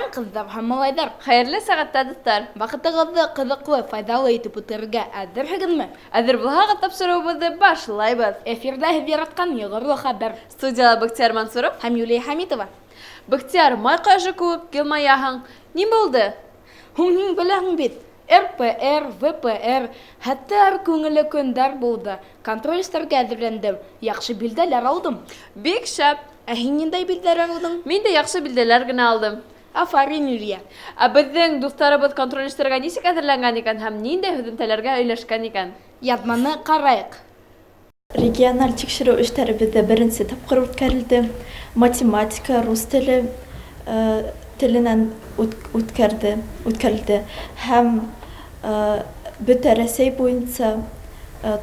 Сәләм, ҡыҙҙар һәм малайҙар! Хәйерле сәғәттә, дуҫтар! Ваҡытығыҙҙы ҡыҙыҡлы, файҙалы итеп үткәрергә әҙерһегеҙме? Әҙер булһағыҙ, тапшырыуыбыҙҙы башлайбыҙ. Эфирҙа һеҙ яратҡан Йоғорло хәбәр. Студияла Бөхтиәр Мансуров һәм Юлия Хәмитова. Бөхтиәр, май ҡояшы кеүек йылмаяһың. Ни булды? Һуң һин беләһең бит, РПР, ВПР, хәтәр күңелле көндәр булды. Контроль эштәргә әҙерләндем, яҡшы билдәләр алдым. Бик шәп! Ә һин ниндәй билдәләр алдың? Мин дә яҡшы билдәләр генә алдым. Афарин, Юлия! Ә беҙҙең дуҫтарыбыҙ контроль эштәргә нисек әҙерләнгән икән һәм ниндәй һөҙөмтәләргә өлгәшкән икән? Яҙманы ҡарайыҡ. Региональ тикшереү эштәре беҙҙә беренсе тапҡыр үткәрелде. Математика, рус теле теленән үткәрҙе, үткәрелде һәм бөтә Рәсәй буйынса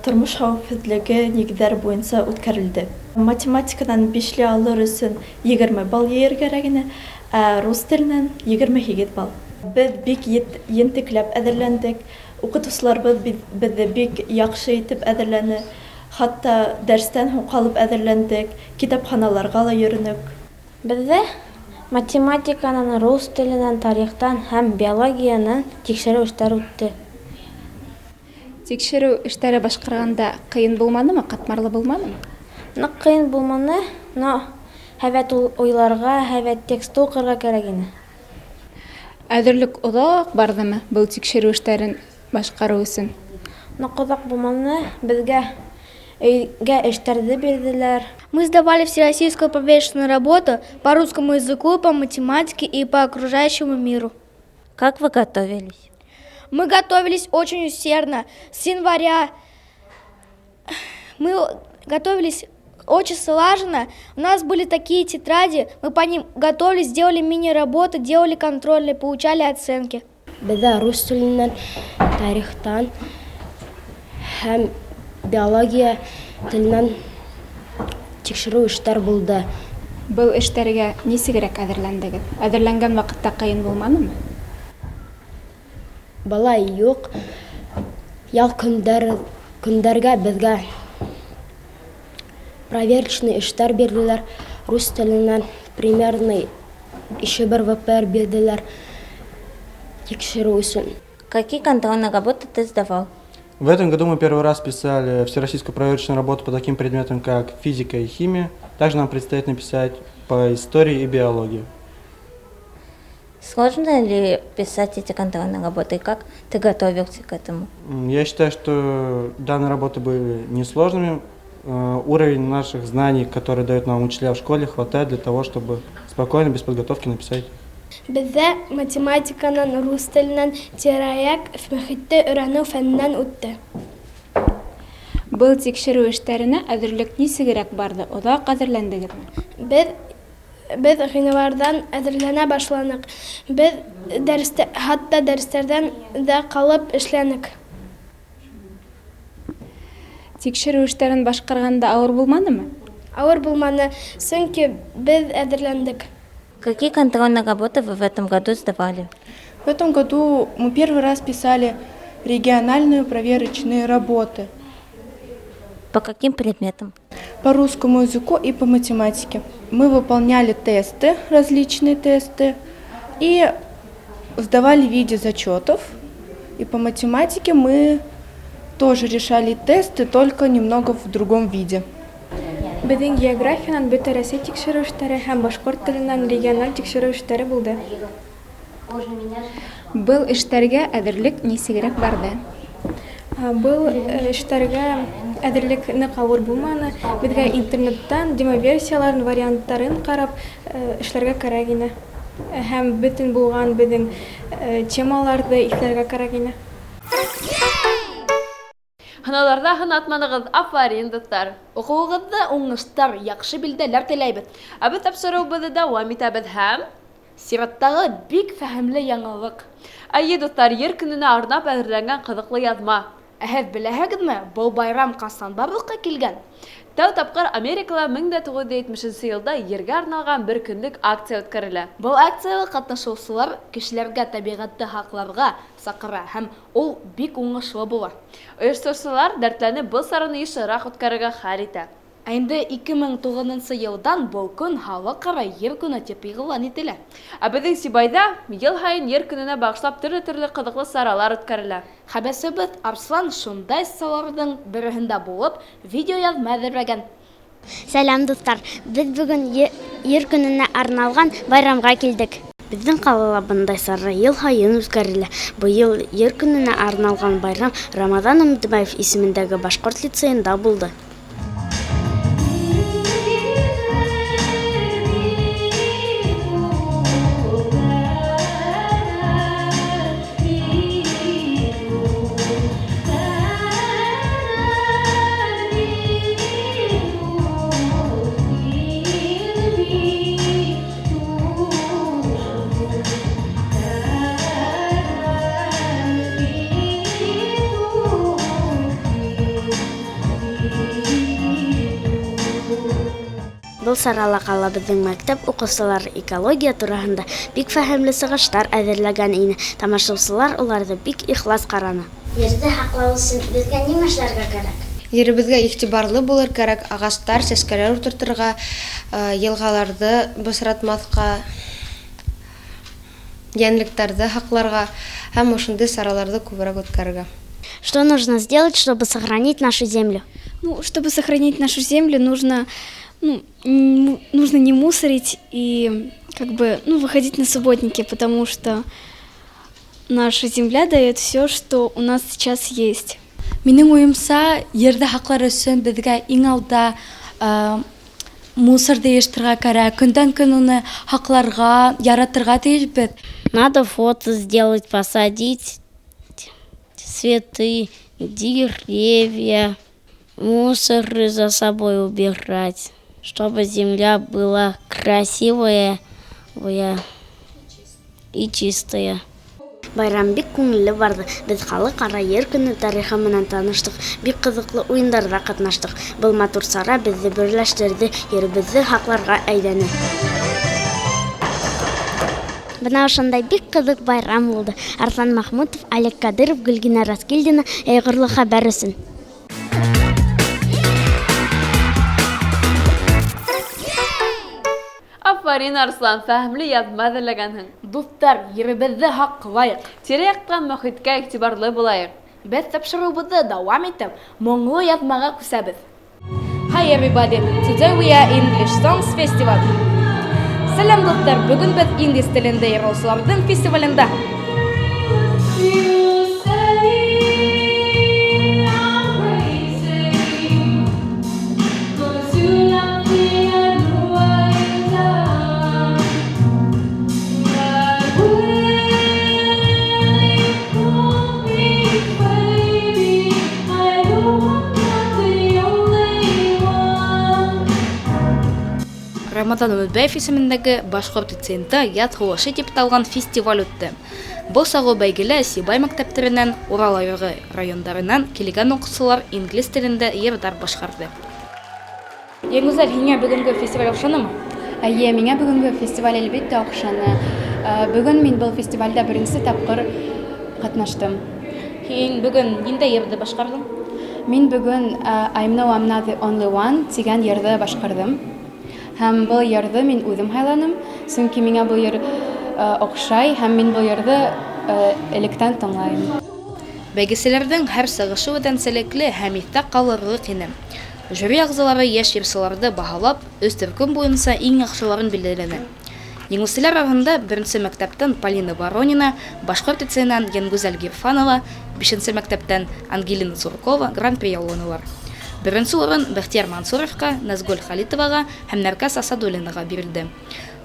тормош хәүефһеҙлеге нигеҙҙәре буйынса үткәрелде. Математиканан бишле алыр өсөн 20 балл йыйыр кәрәк ине, ә рус теленән 28 балл. Беҙ бик ентекләп әҙерләндек. Уҡытыусыларыбыҙ беҙҙе бик яҡшы итеп әҙерләне. Хатта дәрестән һуң ҡалып әҙерләндек, китапханаларға ла йөрөнөк. Беҙҙә математиканан, рус теленән, тарихтан һәм биологиянан тикшереү эштәре үтте. Тикшереү эштәре башҡарғанда ҡыйын булманымы, ҡатмарлы булманымы? Ныҡ ҡыйын булманы, но һәйбәт уйларға, һәйбәт текстты уҡырға кәрәк ине. Әҙерлек оҙаҡ барҙымы был тикшереү эштәрен башҡарыу өсөн? Ныҡ оҙаҡ булманы, беҙгә өйгә эштәрҙе бирҙеләр. Мы сдавали всероссийскую проверочную работу по русскому языку, по математике и по окружающему миру. Как вы готовились? Мы готовились очень усердно. С января мы готовились очень слаженно. У нас были такие тетради, мы по ним готовились, делали мини-работы, делали контрольные, получали оценки. Беҙҙә рус теленән, тарихтан һәм биология теленән тикшереү эштәр булды. Был эштәргә нисегерәк әҙерләндегеҙ? Әҙерләнгән ваҡытта ҡыйын булманымы? Былай юҡ. Ял көндәргә беҙгә проверочный эштәр бирҙеләр. Рус теленән примерный еще бер ВПР бирҙеләр тикшереү өсөн. Какие контрольные работы ты сдавал? В этом году мы первый раз писали всероссийскую проверочную работу по таким предметам, как физика и химия. Также нам предстоит написать по истории и биологии. Сложно ли писать эти контрольные работы? И как ты готовился к этому? Я считаю, что данные работы были несложными. Уровень наших знаний, которые дают нам учителя в школе, хватает для того, чтобы спокойно, без подготовки написать. Беҙҙә математиканан, рус теленән, тирә-яҡ мөхитте өйрәнеү фәненән үтте. Был тикшереү эштәренә әҙерлек нисегерәк барҙы? Оҙаҡ әҙерләндегеҙме? Беҙ ғинварҙан әҙерләнә башланыҡ. Беҙ дәрестә, хатта дәрестәрҙән дә ҡалып эшләнек. Тикшереү эштәрен башҡарғанда ауыр булманымы? Ауыр булманы, сөнки беҙ әҙерләндек. Какие контрольные работы вы в этом году сдавали? В этом году мы первый раз писали региональные проверочные работы. По каким предметам? По русскому языку и по математике. Мы выполняли тесты, различные тесты, и сдавали в виде зачетов. И по математике мы тоже решали тесты, только немного в другом виде. Беҙҙең географиянан бөтә Рәсәй тикшереү эштәре һәм башҡорт теленән региональ тикшереү эштәре булды. Был эштәргә әҙерлек нисегерәк барҙы? Был эштәргә әҙерлек ныҡ ауыр булманы. Беҙгә интернеттан демоверсияларын, варианттарын ҡарап эшләргә кәрәк ине. Һәм бөтөн булған беҙҙең темаларҙы иҫләргә кәрәк ине. Һынауҙарҙа һынатманығыҙ, афарин, дуҫтар! Уҡыуығыҙҙа уңыштар, яҡшы билдәләр теләйбеҙ. Ә беҙ тапшырыуыбыҙҙы дауам итәбеҙ һәм сираттағы бик фәһемле яңылыҡ. Эйе, дуҫтар, Ер көнөнә арнап әҙерләнгән ҡыҙыҡлы яҙма. Ә һеҙ беләһегеҙме, был байрам ҡасан барлыҡҡа килгән? Тәү тапҡыр Америкала 1970 йылда ергә арналған бер көнлөк акция үткәрелә. Был акцияла ҡатнашыусылар кешеләргә тәбиғәтте һаҡларға саҡыра һәм ул бик уңышлы була. Ойоштороусылар дәртләнеп был сараны йышыраҡ үткәрергә хәл итә. Ә инде 2009 йылдан был көн Халыҡ-ара ер көнө тип иғлан ителә. Ә беҙҙең Сибайҙа йыл һайын ер көнөнә бағышлап төрлө-төрлө ҡыҙыҡлы саралар үткәрелә. Хәбәрсебеҙ Арслан шундай сараларҙың береһендә булып, видеояҙма әҙерләгән. Сәләм, дуҫтар! Беҙ бөгөн ер көнөнә арналған байрамға килдек. Беҙҙең ҡалала бындай сара йыл һайын үткәрелә. Быйыл ер көнөнә арналған байрам Рамаҙан Өмөтбаев исемендәге башҡорт лицейында булды. Был сарала ҡалабыҙҙың мәктәп уҡыусылары экология тураһында бик фәһемле сығыштар әҙерләгән ине. Тамашасылар уларҙы бик ихлас ҡараны. Ерҙе һаҡлау өсөн беҙгә нимә эшләргә кәрәк? Еребеҙгә иғтибарлы булыр кәрәк, ағастар, сәскәләр ултыртырға, йылғаларҙы бысратмаҫҡа, йәнлектәрҙе һаҡларға һәм ошондай сараларҙы күберәк үткәрергә. Что нужно сделать, чтобы сохранить нашу землю? Ну, чтобы сохранить нашу землю, нужно не мусорить и выходить на субботники, потому что наша земля дает все, что у нас сейчас есть. Минең уйымса, ерҙе һаҡлар өсөн беҙгә иң алда мусорҙы йыйыштырырға кәрәк, көндән көн уны һаҡларға, яратырға тейешбеҙ. Надо фото сделать, посадить цветы, деревья, мусоры за собой убирать, чтобы земля была красивая и чистая. Байрам бик күңелле барҙы. Беҙ халыҡ-ара ер көнө тарихы менән таныштыҡ, бик ҡыҙыҡлы уйындарҙа ҡатнаштыҡ. Был матур сара беҙҙе берләштерҙе, еребеҙҙе һаҡларға әйҙәне. Бына ошондай бик ҡыҙыҡ байрам булды. Арслан Махмутов, Олег Кадыров, Гөлгинә Раскилдина, Йәйғорло хәбәр өсөн. Афарин, Арслан, фәһемле яҙма әҙерләгәнһең. Дуҫтар, еребеҙҙе һаҡлайыҡ. Тирә-яҡтан мөхиткә иғтибарлы булайыҡ. Беҙ тапшырыуыбыҙҙы дауам итеп, моңло яҙмаға күсәбеҙ. Hi everybody, today we are English Songs Festival. Сәләм, дуҫтар, бөгөн беҙ инглиз телендә йырлаусыларҙың фестивалендә. Рамаҙан Өмөтбаев исемендәге башҡорт лицейында «Яҙ һулышы» тип аталған фестиваль үтте. Был сағыу бәйгелә Сибай мәктәптәренән, Урал аяғы райондарынан килгән уҡыусылар инглиз телендә йырҙар башҡарҙы. Йәнгүзәл, һиңә бөгөнгө фестиваль оҡшанымы? Эйе, миңә бөгөнгө фестиваль әлбиттә оҡшаны. Бөгөн мин был фестивалдә беренсе тапҡыр ҡатнаштым. Һин бөгөн ниндәй йырҙы башҡарҙың? Мин бөгөн I Know I'm Not the Only One тигән йырҙы башҡарҙым. Һәм был йырҙы мин үҙем һайланым, сөнки миңә был йыр оҡшай һәм мин был йырҙы электән тыңлайым. Бәйгеселәрҙең һәр сығышы үҙенсәлекле һәм иҫтә ҡалырлыҡ ине. Жюри ағзалары йәш йырсыларҙы баһалап, өс төркөм буйынса иң яҡшыларын билдәләне. Еңеүселәр араһында беренсе мәктәптән Полина Воронина, башҡорт лицейынан Йәнгүзәл Ғирфанова, бишенсе мәктәптән Ангелина Суркова гран-при яуланылар. Беренсе урын Бәхтияр Мансуровҡа, Назгөл Халитоваға һәм Нәркәс Асадуллинаға бирелде.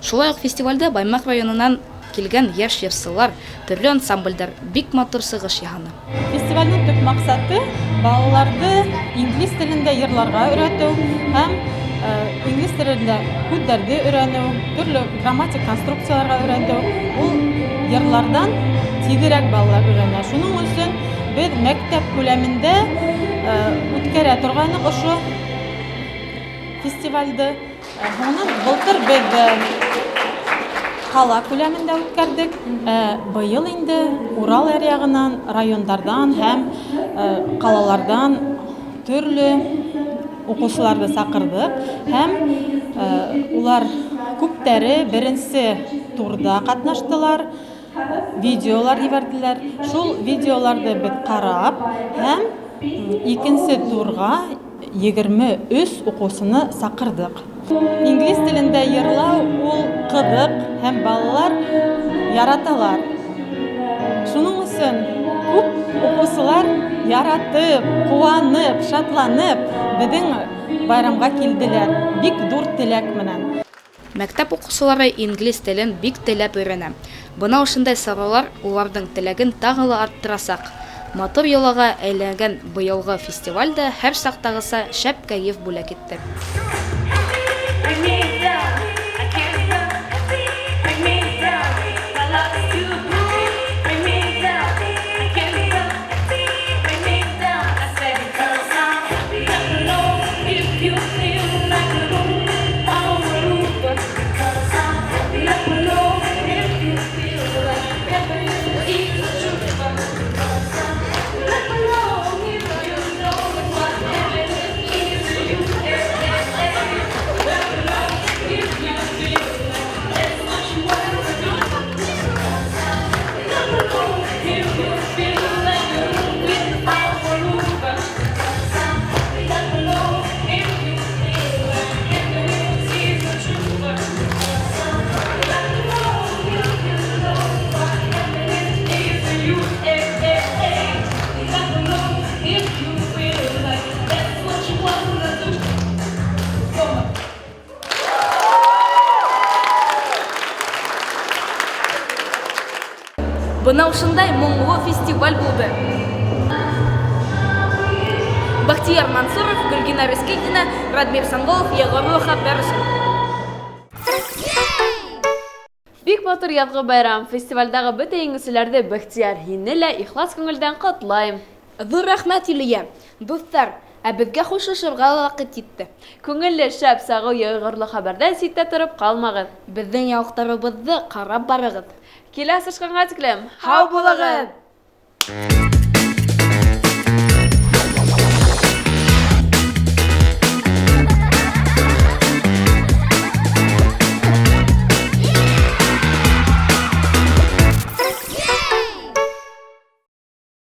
Шулай уҡ фестивалдә Баймаҡ районынан килгән йәш йырсылар, төрлө ансамблдәр бик матур сығыш яһаны. Фестивалдең төп маҡсаты балаларҙы инглиз телендә йырларға өйрәтеү һәм инглиз телендә һүҙҙәрҙе өйрәнеү, төрлө грамматик конструкцияларға өйрәтеү. Ул йырларҙан тиҙерәк балалар өйрәнә. Шуның өсөн беҙ мәктәп күләмендә үткәрә торғайныҡ ошо фестивалде. Һуңынан былтыр беҙ ҡала күләмендә үткәрҙек. Быйыл инде Урал аръяғынан, райондарҙан һәм ҡалаларҙан төрлө уҡыусыларҙы саҡырҙыҡ һәм улар күптәре беренсе турҙа ҡатнаштылар, видеолар ебәрҙеләр. Шул видеоларҙы беҙ ҡарап һәм икенсе турға 23 уҡыусыны саҡырҙыҡ. Инглиз телендә йырлау ул ҡыҙыҡ һәм балалар яраталар. Шуның өсөн күп уҡыусылар яратып, ҡыуанып, шатланып беҙҙең байрамға килделәр. Бик ҙур теләк менән. Мәктәп уҡыусылары инглиз телен бик теләп өйрәнә. Бына ошондай саралар уларҙың теләген тағы ла арттырасаҡ. Матур йолаға әйләнгән быйылғы фестиваль дә һәр саҡтағыса шәп кәйеф бүләк итте. Бына ошондай моңло фестиваль булды. Бахтияр Мансуров, Гөлгина Рыскельдина, Радмир Санголов, Яғырлы хәбәр өсөн. Бик матур яҙғы байрам. Фестивалдәге бөтә еңеүселәрҙе Бахтияр, һине лә ихлас күңелдән ҡотлайым. Ҙур рәхмәт, Юлия. Дуҫтар, ә беҙгә хушлашырға ла ваҡыт етте. Күңелле, шәп, сағыу йыйғырлы хәбәрҙән ситтә тороп ҡалмағыҙ. Беҙҙең яңылыҡтарыбыҙҙы ҡарап барығыҙ. Килә осрашҡанға тиклем. Һау булығыҙ!